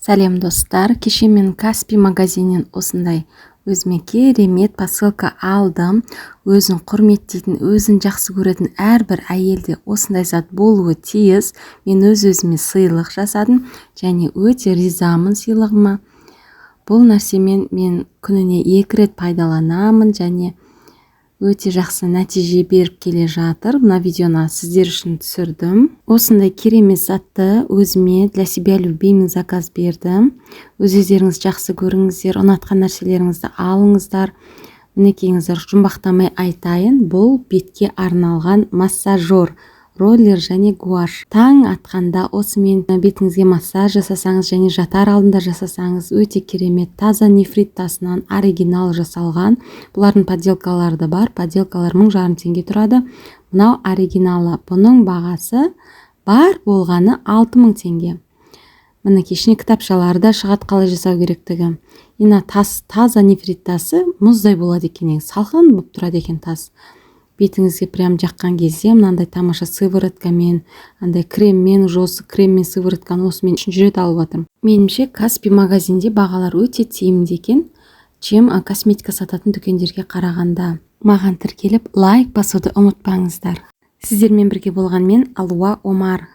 Сәлем, достар! Кеше мен Каспи магазинінен осындай өзіме керемет посылка алдым. Өзін құрметтейтін, өзін жақсы көретін әрбір әйелде осындай зат болуы тиіс. Мен өз өзіме сыйлық жасадым және өте ризамын сыйлығыма. Бұл нәрсемен мен күніне екі рет пайдаланамын және өте жақсы нәтиже беріп келе жатыр. Мына видеоны сіздер үшін түсірдім. Осындай керемет затты өзіме, для себя любимый, заказ бердім. Өз өздеріңіз жақсы көріңіздер, ұнатқан нәрселеріңізді алыңыздар. Мінекейіңіздер, жұмбақтамай айтайын, бұл бетке арналған массажер, роллер және гуашь. Таң атқанда осымен бетіңізге массаж жасасаңыз және жатар алдында жасасаңыз, өте керемет. Таза нефрит тасынан оригинал жасалған. Бұлардың подделкалары да бар. Подделкалар 1500 теңге тұрады. Мынау оригиналы, бұның бағасы бар болғаны 6000 теңге. Мінекей, ішіне кітапшалары да шығады, қалай жасау керектігі. Мына тас, таза нефрит тасы, мұздай болады екен, салқын болып тұрады екен тас. Бетіңізге прям жаққан кезде мынандай тамаша сывороткамен, андай креммен, уже осы крем мен сыворотканы осымен үшінші рет алып жатырмын. Меніңше, Каспи магазинде бағалар өте тиімді екен, чем косметика сататын дүкендерге қарағанда. Маған тіркеліп, лайк басуды ұмытпаңыздар. Сіздермен бірге болған мен, Алуа Омар.